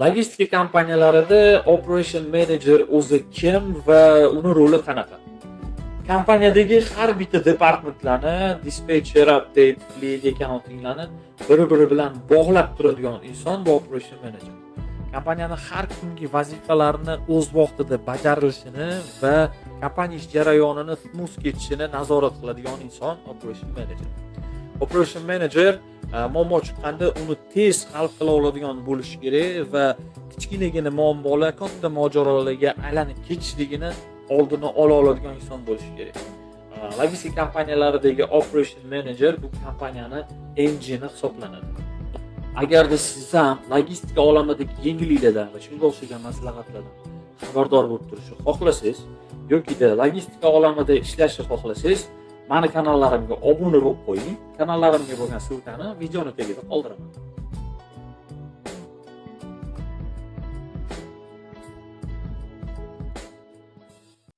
Logistika kompaniyalarida operation manager o'zi kim va uni roli qanaqa? Kompaniyadagi har bitta departmentlarni, dispetcher, update, fleet, accountinglarni bir-biri bilan bog'lab turadigan inson bu operation manager. Kompaniyani har kungi vazifalarini o'z vaqtida bajarilishini va kompaniya ish jarayonini smooth ketishini nazorat qiladigan inson operation manager. Operation manager muammo chiqqanda uni tez hal qila oladigan bo'lishi kerak va kichkinagina muammolar katta mojarolarga aylanib ketishligini oldini ola oladigan inson bo'lishi kerak. Logistika kompaniyalaridagi operation manager bu kompaniyani engine hisoblanadi. Agarda siz ham logistika olamidagi yangiliklardan va shunga o'xshagan maslahatlardan xabardor bo'lib turishni xohlasangiz yokida logistika olamida ishlashni xohlasangiz, mani kanallarimga obuna bo'lib qo'ying. Kanallarimga bo'lgan ссылка ni videoni tagida qoldiraman.